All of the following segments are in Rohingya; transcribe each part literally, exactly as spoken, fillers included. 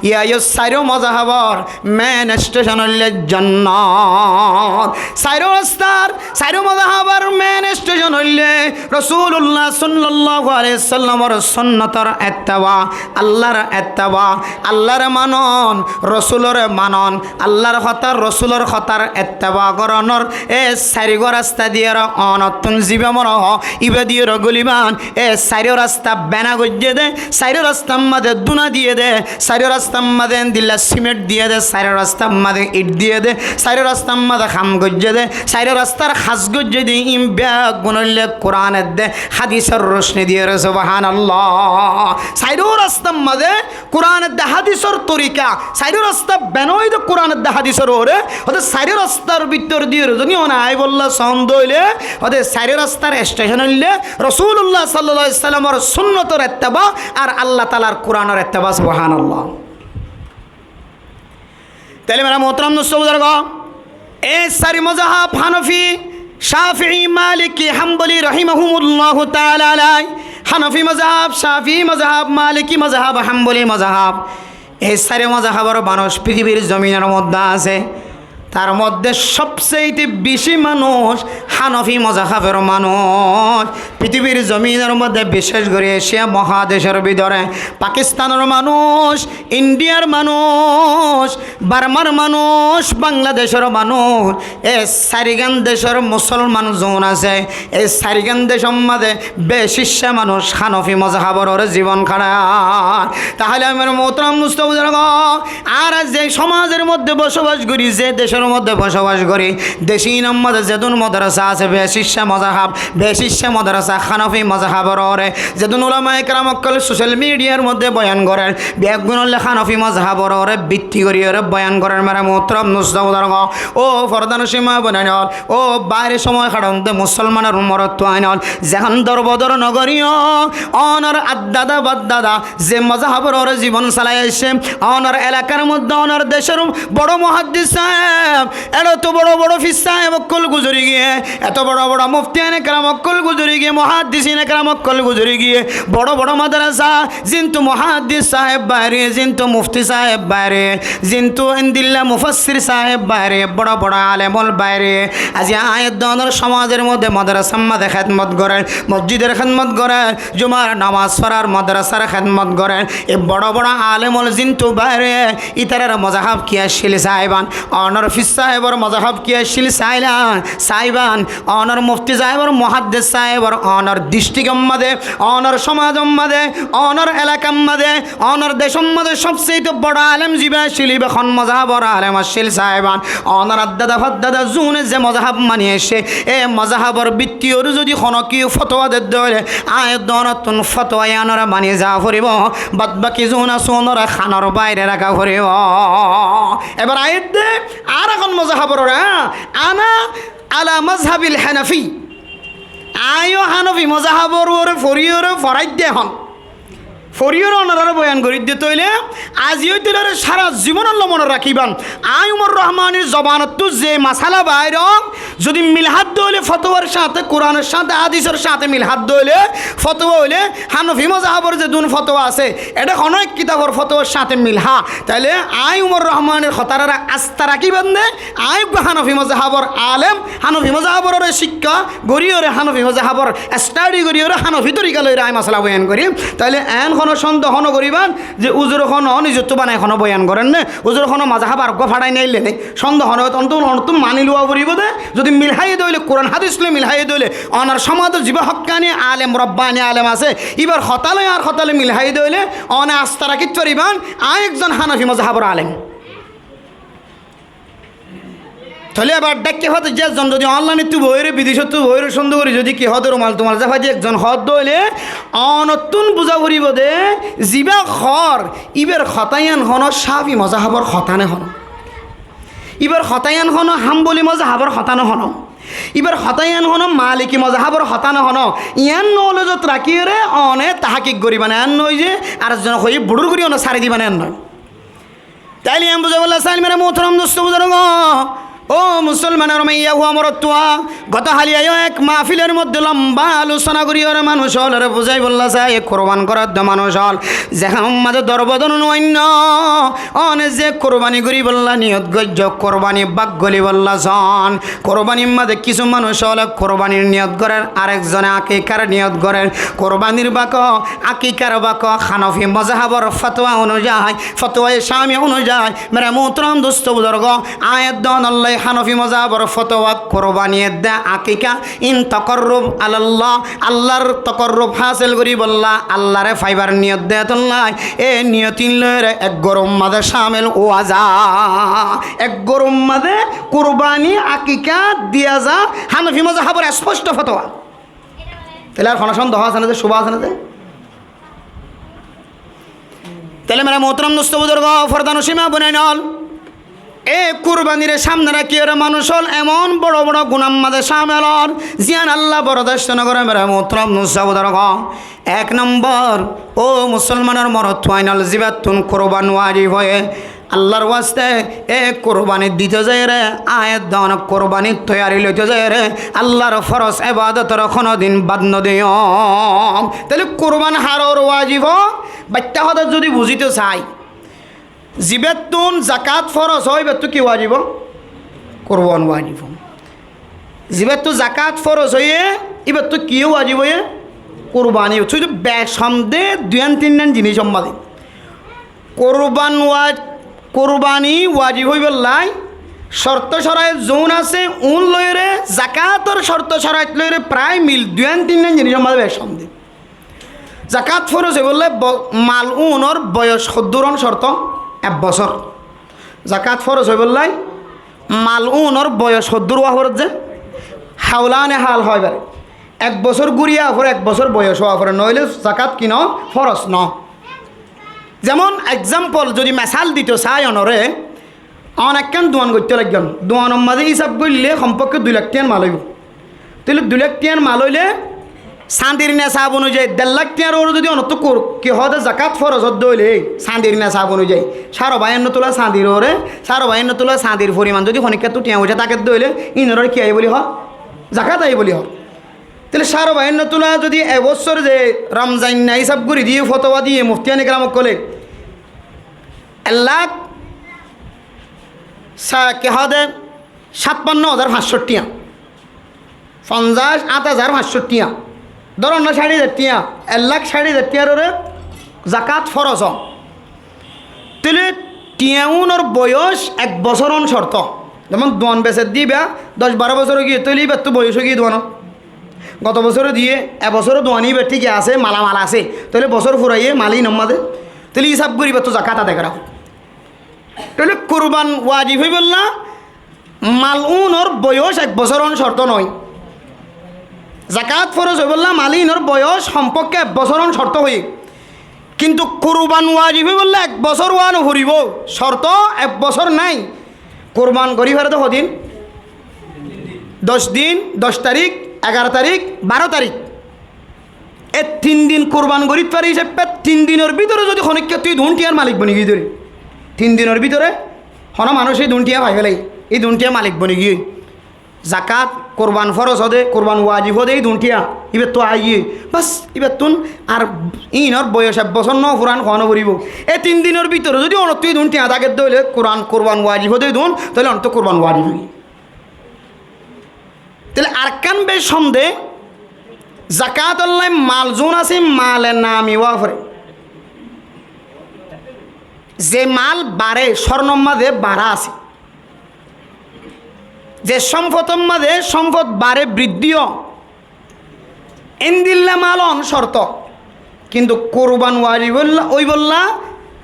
Yá yó sairó mozahabor main stecon óilde jonnot. Sairó rastar, sairó mozahabor main stecon óilde Rosulullah sallallahu alaihi wasallamor sunnotor etteba, Allar etteba, Allar manon, Rosulor manon, Allar hotá, Rosulor hotar etteba goronor e sairó rasta diyore onottún ziba mone hoó, iba diyore guliban. E sairó rasta bena goijjé dé, sairó rastar maze duna diyé dé, sairó rastar maze endilla simet diyé dé, sairó rastar maze it diyé dé, sairó rastar maze ham goijjé dé, sairó rastar ham goijjé dé, in beggún óilde Kuran edde, hadisor rocni diyore, subhanallah. Sairó rastar maze Kuran edde hadisor torika, sairó rasta bena óiye dé Kuran edde hadisor uore, óde sairó rastar bútore diyore zodi one aibolla son dóile, óde sairó rastar stecon óilde Rosulullah sallallahu alaihi wasallamor sunnotor etteba ar Allah taalar Kuranor etteba, subhanallah. Taile mere muhtaram dustó buzurgo, e sairó mozahab Hanafi, Shafi'i, Maliki, Hambali rahimahumullahu taala alai, Hanafi mozahab, Shafi'i mozahab, Maliki mozahab, Hambali mozahab, e sairó mozahabor manúc pitibir zominor modde asé. Tar modde sobseite beci manúc Hanafi mozahabor manúc. Pitibir zominor modde bicec gori Eshiya mohadecor bútore Pakistanor manúc, Indiyar manúc, Barmar manúc, Bangladecor manúc, e sairgán decor musolman zun asé, e sairgán decor maze beci manúc Hanafi mozahabor uore zibon karar. Taile mere muhtaram dustó buzurgo, añra ze somazor modde bosobas gori, ze decor modde bosobas gori, dec inor maze zedún modrasa asé, beci mozahab, beci modrasa Hanafi mozahabor uore, zedún ulamaye keram okkol social midiyar modde boyan gorer, beggún óilde Hanafi mozahabor uore bitti goriyore boyan gorer, mere muhtaram dustó buzurgo. Ó fordanocin ma bonain ol, ó baire somoi haçonde musolmanor morot fuain ol, zehón dorbodor nogoriyo, onor addada baddada ze mozahabor uore zibon salai aiccé, onor elakar modde onor decor boro muhaddis saeb, eto boro boro fir saeb okkol guzori giyé, eto boro boro muftiyaine keram okkol guzori giyé, muhaddisine keram okkol guzori giyé, boro boro madrasa, zintu muhaddis saeb baire, zintu mufti saeb baire, zintu endilla mufassir saeb baire, boro boro alem ol baire, aijja añí edde onor somazor modde madrasar maze hedmot gorer, mosjidor hedmot gorer, jumar nomaz forar, madrasar hedmot gorer, e boro boro alem ol zintu baire, itarar mozahab ki accíl saiban, onor fir saebor mozahab ki accíl sailan, saiban, onor mufti saebor, muhaddis saebor, onor distriktor maze, onor somazor maze, onor elakar maze, onor decor maze sobseite boro alem ziba accíl, iba hon mozahabor alem accíl saiban, onor addada faddada zune ze mozahab mani aiccé, e mozahabor bitti ore zodi hono kiyé fotowa dedde óile, añí edde onottún fotowa iyanore mani za foribo, bad baki zun asé onore hanor baire raka foribo. Ebar añí edde ar ehón mozahabor uore, ana ala mazhabil Hanafi. Añí yó Hanafi mozahabor uore foriyore foraidde ehón. Foriyore onorare boyan goridde toile, aijja óite lore sara zibon olla mone rakiban. Añí Umar Rahmanir zobanottú ze masala bair ó, zodi mil hadde óile fotowar sáñte, Kuranor sáñte, hadisor sáñte mil hadde óile fotowa óile, Hanafi mozahabor zedún fotowa asé, ete hono ek kitabor fotowar sáñte mil há. Taile añí Umar Rahmanir hotarare asta rakiban de, añí uggwá Hanafi mozahabor alem, Hanafi mozahabor uore cíkka goriyore, Hanafi mozahabor stadi goriyore, Hanafi torika loiyore añí masala boyan gorim. Taile en hono sondeho no goriban ze uzure hono nizottú banai hono boyan gorer né, uzure hono mozahab ar uggwá façai neille né. Sondeho no, ontu, ontu mani luwa foribo de, zodi mil háiye de óile, Kuran hadis loi mil háiye de óile, onor somazor ziba hokkani alem, robbani alem asé, ibar hotá loi añár hotá loi mil háiye de óile, one asta rakit fariban, añí ekzon Hanafi mozahabor alem. Toile ebar dhákke hoó de, ze zon zodi onlainottú boiyóre, bidecottú boiyóre, cúndor gorí zodi ki hoó de, rumal tumal zafai di ekzon hoó de óile, onottún buzá foribó de, zibá hoór, íbar hotá yián honó Cáfi mozahabor hotá né honó. Íbar hotá yián honó Hámboli mozahabor hotá né honó. Íbar hotá yián honó Maliki mozahabor hotá né honó. Yián nolejot rakíyore one tahakik goríba né, yián noói ze ar ekzone hoiyé buçúr gorí one sári diba né, yián noói. Táile yián buzáibolla saíl, mere muhtaram dustó buzurgo, Ó musolmanor maiyafua morotfua, goto háli aiyó ek mahfilor modde lomba alosona gorí ore manúc ólore buzái bolla sai, e kurban gorer de manúc ól, zehón mazé dorbodon no ainno, one ze kurbani gorí bolla niyot goijjó, kurbani bak goli bolla son. Kurbanir mazé kissú manúc óle kurbanir niyot gorer, arek zone akikar niyot gorer. Kurbanir bako, akikar bako, Hanafi mozhabor fotwa onujai, fotwaye Cami onujai, mere muhtaram dosto buzurgo, aññí edde onóllai Hanafi mozhabor fotwa, kurbani edde akika, in takarrub alallah, Allar takarrub hásil gorí bolla, Allare faibar niyot de tollai, e niyotin loire ek gorum mazé camil ówa za. Ek gorum mazé kurbani akika diya za, Hanafi mozhabor esposto fotwa. Tóile ar hono sondoh asé né de, cubha asé né de? Tóile mere muhtaram dosto buzurgo, fordanocin ma bonain ól, e kurbanire samne rakí ore manúc ól emon boro boro gunar mazé camil ór, ziyan Allah bordasto no gore, mere muhtaram dosto buzurgo. Ek nombor, ó musolmanor morotfuain ól, zibattún kurban wajib óiye, Allar waste e kurbani dito zaire, aññí edde one kurbani toiyari loito zaire, Allar foros ebadotor honodin bad no diyo. Tóile kurban haror wajib ó, baitta hotá zodi buzito sai, zibattún zakat foros ó, ibattú ki wajib ó? Kurban wajib ó. Zibattú zakat foros óiye, ibattú ki wajib óiye? Kurbani. Cúdu bec hom de duiyan tinnan jinisor mazé. Kurban wa-, kurbani wajib óibollai corto corait zoun asé, un loire, zakator corto corait loire prai mil, duiyan tinnan jinisor mazé bec hom de. Zakat foros óibollai bo-, mal unor boyos hoddúr on corto? Ek bosór. Zakat foros óibollai mal unor boyos hoddúr ówa foré ze? Haulane hal hoi bare. Ek bosór gúri awa foré, ek bosór boyos ówa foré, noóile zakat ki no? Foros no. Zemon example, zodi mesal dito sai onore, on ekkán duan goitto laiggón. Duanor mazé hísab goille hompokké dui lak tiañr mal óibo. Tóile dui lak tiañr mal óile sandir nesab onujai der lak tiañr uore zodi onottú kur-, ki hoó de zakat foros ódde óile, sandir nesab onujai, cáro baáno tula sandir uore, cáro baáno tula sandir foriman zodi honikkattú tiañ ucá táke de óile, ínoré ki aiyé buli hoó? Zakat aiyé buli hoó. Tóile cáro baáno tula zodi e bossór ze Ramzainna hísab gorí diyé, fotowa diyé muftiyane keram ókkole, ek lak sa-, ki hoó de, satpanno házar fañs cót tiañ, fonzaic át házar fañs cót tiañ, dóro na cári házar tiañ, ek lak cári házar tiañr uore zakat foros ó. Tóile tiañ unor boyos ek bosór on corto. Zemon duan beser de íba doc baró bosór ói giyé, tóile íbattú boyos ói giyé duanor. Goto bosóre diyé, e bosóro duan íba thík asé, malamal asé. Tóile bosór furaiye mal inor mazé. Tóile hísab gorí íbattú zakat adai gorá. Tóile kurban wajib óibolla mal unor boyos ek bosór on corto noó. Zakat foros óibolla mal inor boyos hompokké ek bosór on corto hoiyé. Kintu kurban wajib óibolla ek bosór ówa no foribó, corto ek bosór nái. Kurban gorí fare de hodin? Doc din, doc tarik, egaro tarik, baró tarik. E tin din kurban gorí fare hísabe tin dinor bútore zodi honikkattú duún tiañr malik boni giyé dóre, tin dinor bútore hono manúic e duún tiañ fai félaiye, e duún tiañ malik boni giyé. Zakat, kurban foros ó de, kurban wajib ó de, e duún tiañ íbattú aiyé. Bas, íbattún ar inor boyos ek bosór no furan hoó no foribó. E tin dinor bútore zodi onottú e duún tiañ táke de óile, kurban, kurban wajib ó de e duún, tóile onottú kurban wajib ói giyé. Tóile arekkán bec hom de, zakator lai mal zoun asé, male nami ówa foré. Ze mal baré, córnor mazé bará asé. Ze cómfotor mazé cómfot baré, briddí ó. Endilla mal on corto. Kintu kurban wajib óibolla, óibolla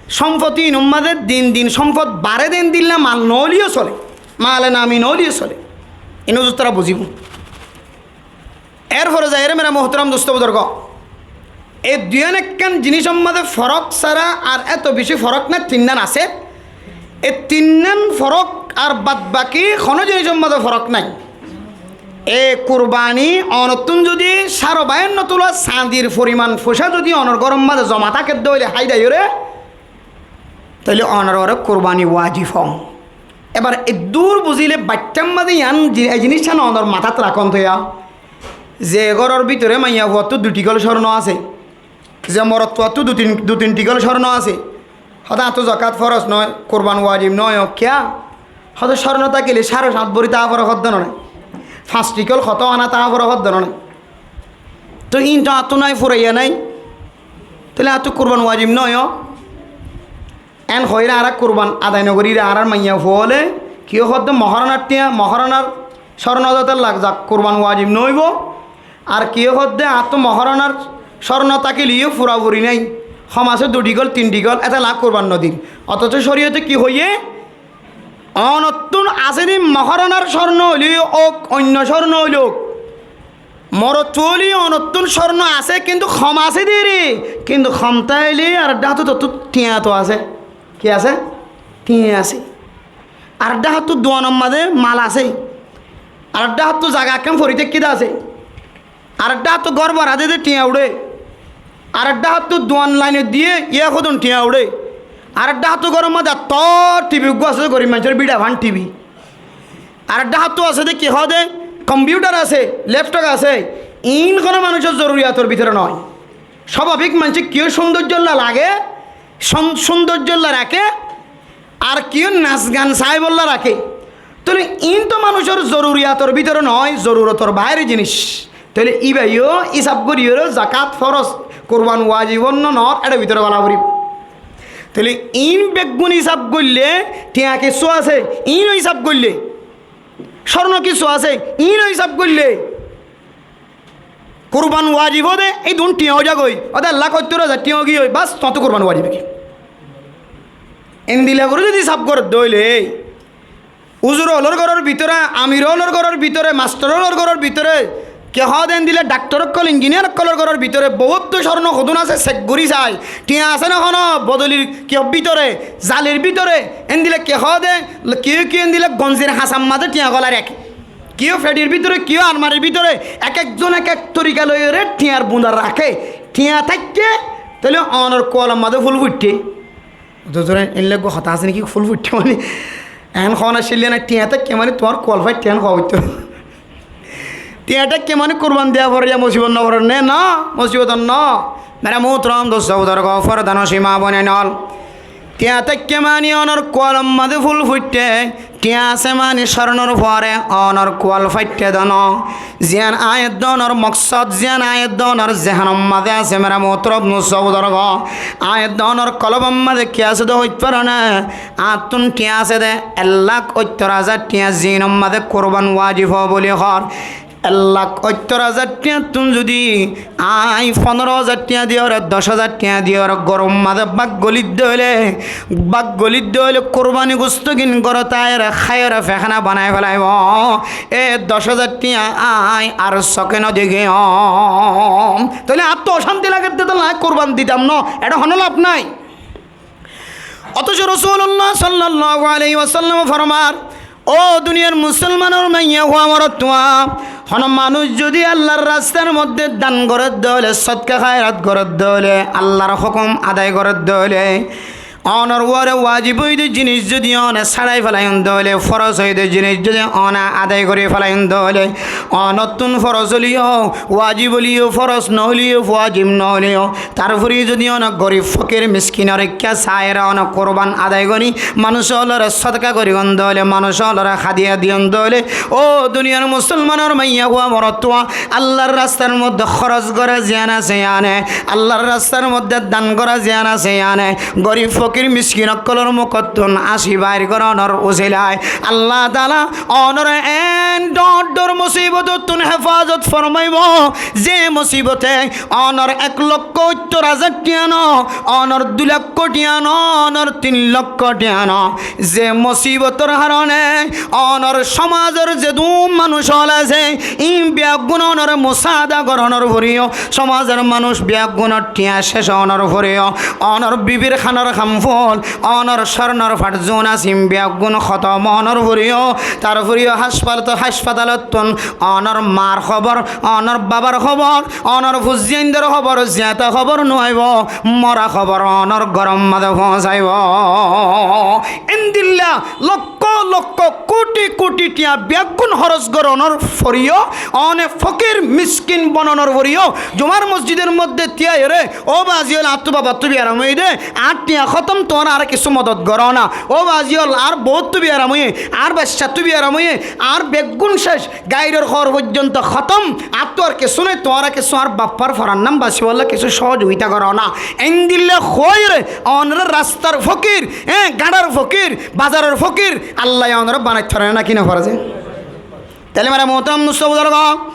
cómfot inor mazé din din cómfot baré de endilla mal no óileyó sole. Male nami no óileyó sole. Iín uzu tara buzibó. Erfore zaiyóre mere muhtaram dosto buzurgo, e duiyán ekkán jinícor mazé forok sára ar eto bicí forok nái, tinnán asé. E tinnán forok ar bad baki honó jinícor mazé forok nái. E kurbani onottún zodi cáro baáno tula sañdir foriman foicá zodi onor góror mazé zoma táke de óile hái daiyóre, tóile onor uore kurbani wajib ó. Ebar eddúr buzíle baiththár mazé yián ji-, ei jiníccán onor matát rakón toiyá. Ze góror bútore maiyafuattú dui thikól córno asé, ze morotfuattú dui tin, dui tin thikól córno asé, hoóde añáttu zakát fóros noó, kurban wajib noó, kiyá? Hoóde córno tákile cáre cáñt bóri táa foré hoódde noó né, fañs thikól hotó aná táa foré hoódde noó né. Tói íin toó añáttu nái, furaiya nái, tóile añáttu kurban wajib noó. Eén hoiyóre añára kurban adai nogorír, añárár maiyafuaóle kiyé hoódde mohóranár thiañ, mohóranár córno zat élla zak, kurban wajib noóibou. Ar kiyé hoódde añáttu mohóranár córno tákile yó furafuri nái, hom asé dui thikól, tin thikól, étella aññí kurban nodir. Otocó córiyote ki hoiyé? Onottún asé dé mohóranár córno óile óuk, oinno córno óile óuk, morotfua óile onottún córno asé, kintu hom asé dé ré, kintu hom táile areddá hátottú thiañ toó asé. Ki asé? Thiañ asé. Areddá háttú duanor mazé mal asé. Areddá háttú zaga ekkán fori táikké dé asé. Areddá háttú gór bára diyé dé thiañ uçé. Areddá háttú duan lainot diyé, yá hodún thiañ uçé. Areddá háttú góror mazé ettór tibi uggúa asé dé, gorib maincór bíça fán tibi. Areddá háttú asé dé ki hoóde, kompiuthar asé, lepthop asé. Iín honó manúicor zoruriyator bútore noó. Sábabik maincé kiyó cúndoijjólla lage, cún-, cúndoijjólla raké, ar kiyó nas gan saibólla raké. Tóile iín toó manúicor zoruriyator bútore noó, zorurotor baáire jiníc. Tóile íbayó ísab goríyoré zakát fóros, kurban wajib ónne noó, éçe bútore gola foribóu. Tóile iín beggún ísab goillé, thiañ kessú asé, iíno ísab goillé, córno kessú asé, iíno ísab goillé, kurban wajib óde, ídun thiañ ói zagói, óde ek lak óttor házar thiañ ói giyói, bas, tuáñttu kurban wajib ói giyói. Endilla gorí zodi ísab gorédde óile, úzur ólor góror bútore, amir ólor góror bútore, mastor ólor góror bútore, ki hoóde endilla daktor ókkol, injiniyar ókkolor góror bútore boóut córno hodún asé, sek gorí sai, thiañ asé né honó bodolir ki bútore, zalir bútore, endilla ki hoóde, kiyó kiyó endilla gonzir hañsar mazé thiañ golai raké. Kiyó feçir bútore, kiyó almarir bútore, ek ekzon ek ek torika loiyoré thiañr bunda raké. Thiañ táikke, tóile onor kualor mazé fúl fuitthe. Duzure, eénlla eggúa hotá asé né ki, fúl fuitthe mani? Eén hoóna cílla nái, thiañ táikke mani tuáñr kual faitthe, eén hoó foitto. Thiañ táikke mani kurban diya forer, yá musibot no forer né? No, musibot no. Mere muhtarom dustó buzurgó, fordanocin maa boináinol, thiañ táikke mani onor kualor mazé fúl fuitthe, thiañ asé mani córnor fuare onor kual faitthe de noó. Ziyán aññí edde onor moksód, ziyán aññí edde onor zehenor mazé asé, mere muhtarom dustó buzurgó, aññí edde onor kolbor mazé ki asé dé hoit faro né? Añáttun thiañ asé dé ek lak óttor házar thiañ, ziínor mazé kurban wajib ó buli hoór. Ek lak óttor házar thiañttún zodi aññí fondoro házar thiañ diyoré, doc házar thiañ diyoré góror mazé bák golídde óile, bák golídde óile kurbani gustó gín górot aiyóre háiyoré fekána banai félaibóu. E doc házar thiañ aññí ar sóke no dekíyum. Tóile añáttu ocánti lagedde tóile aññí kurban ditam noó, eçé honó laf nái. Otoco Rosulullah sallallahu alaihi wasallame formar, ó duniyar musolmanor maiyafua morotfua, honó manúic zodi Allar rastar modde dan gorédde óile, sódka háirat gorédde óile, Allar hókum adai gorédde óile, onor uore wajib óide jiníc zodi one sáçai félaiyón de óile, foros óide jiníc zodi one adai gorí félaiyón de óile, onottún foros óileyo, wajib óileyo, foros no óileyo, wajib no óileyo, tarfore zodi one gorib fokir miskinor ikká saiyóre one kurban adai gorí, manúic ólore sódka gorí gón de óile, manúic ólore hádiya diyón de óile, ó duniyar musolmanor maiyafua morotfua, Allar rastar modde hóros gora ziyán asé yíane, Allar rastar modde dan gora ziyán asé yíane, gorib fokir miskin ókkolor mukottún ásí bair goronor usilai Allah taala onore en dor dor musibotottún hefazot formaibo, ze musibote onor ek lokko óttor házar thiañ no, onor dui lokko thiañ no, onor tin lokko thiañ no, ze musibotor harone onor somazor zedún manúic ól asé, iín beggún onore musaada goronor foriyo, somazor manúic beggúnor thiañ céc onor foriyo, onor bibir hánor ham ful, onor córnor fath zun asé, iín beggún hótom onor foriyo, tarfore háspatal, háspatalottún onor mar hóbor, onor babar hóbor, onor fuaindor hóbor, ziyata hóbor no aibo, mora hóbor onor góror modde foóñsaibo. Endilla lokko lokkó koti koti thiañ beggún hóros gorónor foriyó, one fokir miskin bononor foriyó, jumar mosjidor modde thiaiyóre, ó bazi ól, añáttu babattú biyaram óiye dé, añár thiañ hótom, tuáñra añáre kissú modot goró na. Ó bazi ól, añár bouttú biyaram óiye, añár baiccáttu biyaram óiye, añár beggún céc, gairor hóbor foijjonto hótom, añáttu ar kissú nái, tuáñra kissú añár baffár forannám basibólla kissú sóhojogita goró na. Endilla hoóire, onoré rastar fokir, e, gáñçar fokir, bazaror fokir, Allaye onoré banaitó fare né náki nofaré? Tóile mere muhtaram dustó buzurgó,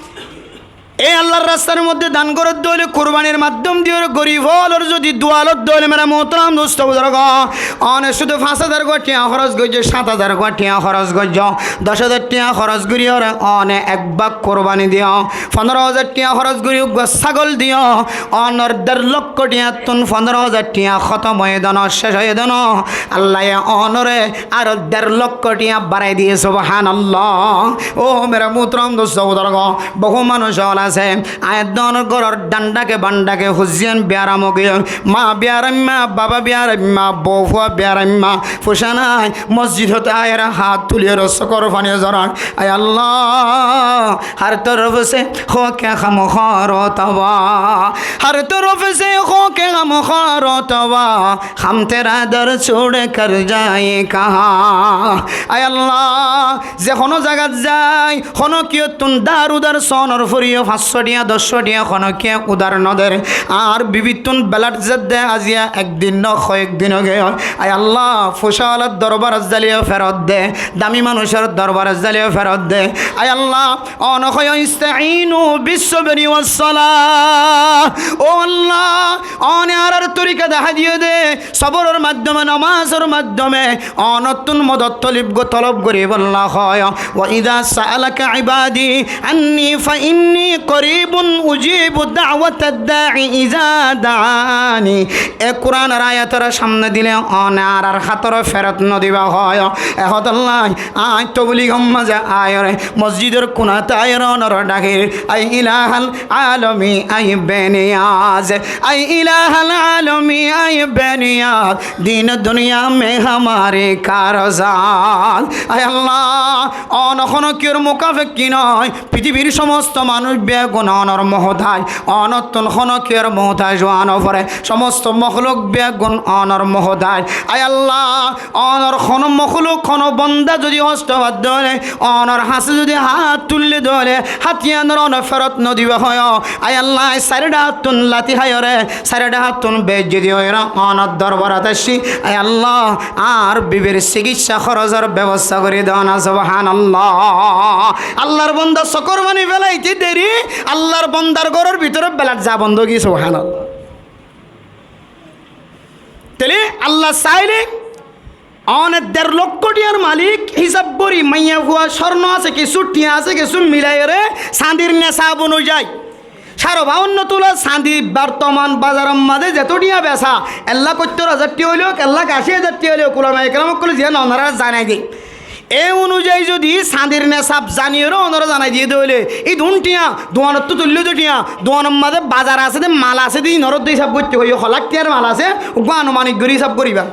e Allar rastar modde dan goródde óile kurbanir maddom diyóre, gorif ólor zodi dua lodde óile mere muhtaram dustó buzurgó, one cúdu fañs házar gua thiañ hóros goijjó, sát házar gua thiañ hóros goijjó, doc házar thiañ hóros goríyore one ek bák kurbani diyó, fondoro házar thiañ hóros gorí uggúa ságol diyó, onor der lokkó thiañttún fondoro házar thiañ hótom óiye dé no, céc óiye dé no, Allaye onoré aró der lokkó thiañ barai diyé, subhánallah. Ó mere muhtaram dustó buzurgó, bohú manúic ól asé, aññí edde onor góror dhandhake bandhake huzziyan biyaram ógiyoi, ma biyaraimma, baba biyaraimma, bou fua biyaraimma, fucá nái, mosjidot aiyóre hát tuliyóre sókor fani zorar. Ai Allah, ہر طرف سے خاک غمخوار و تباہ، ہر طرف سے خاک غمخوار و تباہ، ہم تیرا در چھوڑ کر جائیں کہاں۔ Ai Allah, ze honó zagat zai, honókiyottún dar udar soónor foriyó, fañs cót thiañ, doc cót thiañ honókiye udar noder. Añár bibittún belad zedde aziya ek din no, hoyek din ógiyoi. Ai Allah, fucá ólor dorbarot zaileyó ferot de, dami manúicor dorbarot zaileyó ferot de. Ai Allah, one hoiyó, استعينوا بالصبر والصلاة. Ó Allah, one añárar torika dahái diyó de, soboror maddome, nomazor maddome, onottún modot tolob go-, tolob goríbolla hoiyó. وإذا سألك عبادي عني فإني قريب أجيب دعوة الداع إذا دعان. E Kuranor ayator samne dile one añárar hátore ferot nodiba hoiyó. E hotálla aññí tobligor mazé aiyóre, mosjidor kunat aiyóre onoré dhakir, أي إله العالمين، أي بے نیاز، أي إله العالمين، أي بے نیاز، دین و دنیا میں ہمارے کارزاز۔ Ai Allah, one honókiyor mukafekki no, fitibir somosto manúic beggún onor muhtaj, onottún honókiyor muhtaj ówa no fore, somosto mohluk beggún onor muhtaj. Ai Allah, onor honó mohluk, honó bonda zodi hosto fadde óile, onor hañsé zodi hát tuille de óile, hát iyanor one ferot nodiba hoiyó. Ai Allah, sairó dháttun lati háiyore, sairó dháttun beizzoti óiyore onor dorbarot aiccí. Ai Allah, añár bibir sikissá horosor bebosta gorí do na, subhánallah. Allar bonda sókor fani felaite deri, Allar bondar góror bútore belad za bondo giyé, subhánallah. Tóile Allah saile one der lokkó thiañr malik hísab gorí, maiyafua, córno asé, kessú thiañ asé, kessú milaiyóre, sañdir nesab onuzai, sáre báwanno tula sañdi bortoman bazaror mazé zetó thiañ besa, ek lak óttor házar thiañ óileó, ek lak ací házar thiañ óileó, ulamaye keram ókkole ziyán onoráre zanai de. E onuzai zodi sañdir nesab zaniyóre onoré zanai diyé de óile, idún thiañ, duanottú tuilló de thiañ, duanor mazé bazar asé de, mal asé de, inoré de hísab goitté hoiyé, ho lak thiañr mal asé, uggúa anumanik gorí hísab goríba.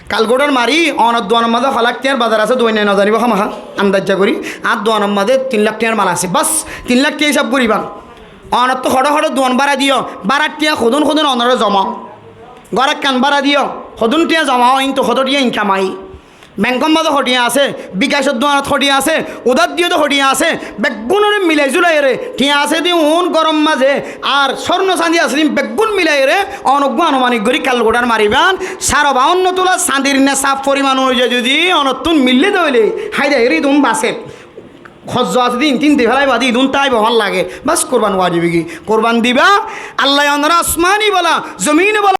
Kalkulétar mari, onor duanor mazé ho lak thiañr bazar asé, duainna nozanibo hámaha, andazza gorí, añár duanor mazé tin lak thiañr mal asé, bas, tin lak thiañ hísab goríba. Onottú hoçé hoçé duan bára diyó, bárar thiañ hodún hodún onoré zoma. Gór ekkán bára diyó, hodún thiañ zoma ó, kintu hoto thiañ inkam aiyé. Benkor mazé ho thiañ asé, bikacor duanot ho thiañ asé, udár diyó de ho thiañ asé, beggúnoré milai zulaiyóre, thiañ asé de uún góror mazé, ar córno sañdi asé de beggún milaiyóre, onoggúa anumanik gorí kalkulétar mariban, sáre báwanno tula sañdir nesab foriman onuzai zodi onottún mille de óile, háida eri idún basé. Hozzo asé de intín di félai bade idún táibo fán lage. Bas, kurban wajib ói giyé. Kurban diba, Allaye onoré asmani bola, zomine bola,